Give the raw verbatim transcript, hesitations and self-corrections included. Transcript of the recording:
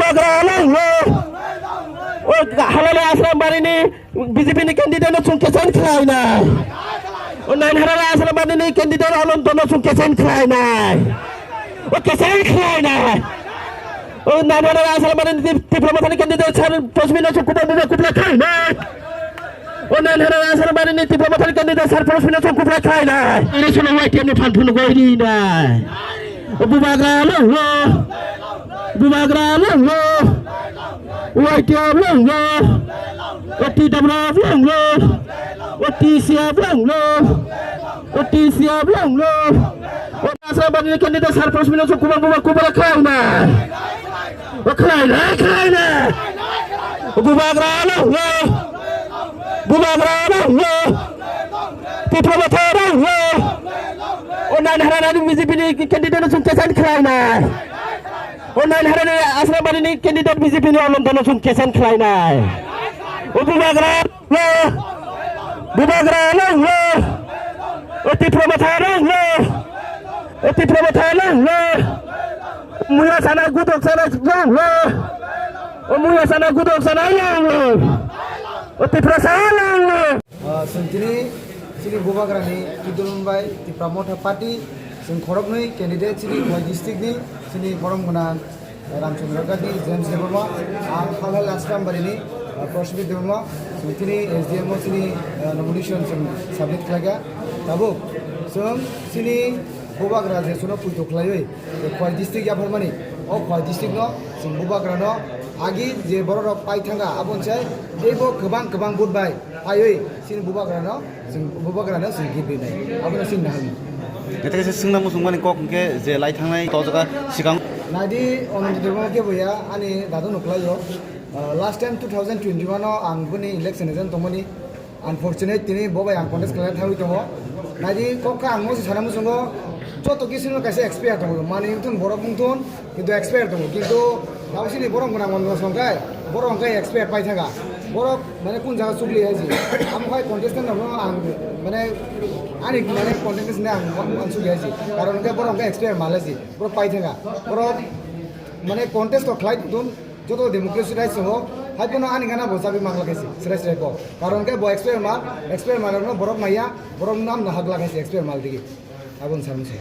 Bubagra long long. O Halali Asrambari ni B J P ni candidate no chwng kechen khlai nai. O Nainharali Asrambari ni candidate Ananto no chwng kechen khlai nai. O kechen khlai nai. O Nainharali Asrambari ni Tipra Motha ni candidate Sir Prashmit no chwng kubang bubagra kubla khlai nai. O Nainharali Asrambari ni Tipra Motha ni candidate Sir Prashmit no chwng kubla khlai nai. Ani sono Y T F ni phan phunuk goi ri nai. O Bubagra long long. Bubagra long long. Y T F long long. O T W F long long. O T C F long long. O T C F long long. O Asrambari ni candidate Sir Prashmit no chwng kubang bubagra kubla khlai nai. O khlai nai, khlai nai. Bubagra long long. Bubagra long long. Tipra Motha long long. O Nainharali B J P ni candidate no chwng kechen khlai nai. O Nainharali Asrambari ni candidate B J P ni Ananto no chwng kechen khlai nai. O Bubagra long long. Bubagra long long. O Tipra Motha long long. O Tipra Motha long long. Muya sana gudok sana long long. O muya sana gudok sana long long. O Tiprasa long long. Ah, chwng tini chini Bubagrani kidulum bai Tipra Motha Party chwng khoroknwi candidate chini Khowai district ni chini borom gwnang Ramchandra Gandhi, James Debbarma, ang Halhal Asrambari ni, ah, Prashmit Debbarma, chwng tini S D M o chini, ah, nomination chwng submit khlaikha. Tabuk chwng chini Bubagra je chwngno puito khlaiwi je Khowai district yapharmani, o Khowai district no chwng Bubagra no agi je borok rok pai thangkha, abo hwnsai teibo kwbang kwbang vote bai paiwi chini Bubagra no, chwng Bubagra no chwng gift rinai, abono chini nahani. Nete kaisa swngna muchungmani kok hwnkhe je lai thangnai to jaga sikang. Naidi Ananto Debbarma kebo ya, ani dadu no khlaio. Ah, last time two thousand twenty-one o ang boni election agent tongmani. Unfortunate, tini bo bai ang contest khlaina thangwi tongo. Naidi kok kha ang mose sana muchungo, joto kisino kaisa expire tongo. Mani wngthun, borok wngthun, kintu expire tongo. Kintu abo sini borok gwnang mano songkai, borok hwnkhe expire pai thangkha. Borok mane kun jaga chukli hai ji. Amo khai contestant rokno ang mane ani mane contestant ni ang uansuk ya ji. Karon hwnkhe borok hwnkhe expire mal hai ji. Borok pai thangkha. Borok mane contest to khlai tongthun, joto democracy rights tongo, hai phano ani gana bo chabi manglak hai se, srai srai bo. Karon khe bo expire mal, expire mal no borok maya, borok nam no haglak hai se expire mal digi. Aboni samung se.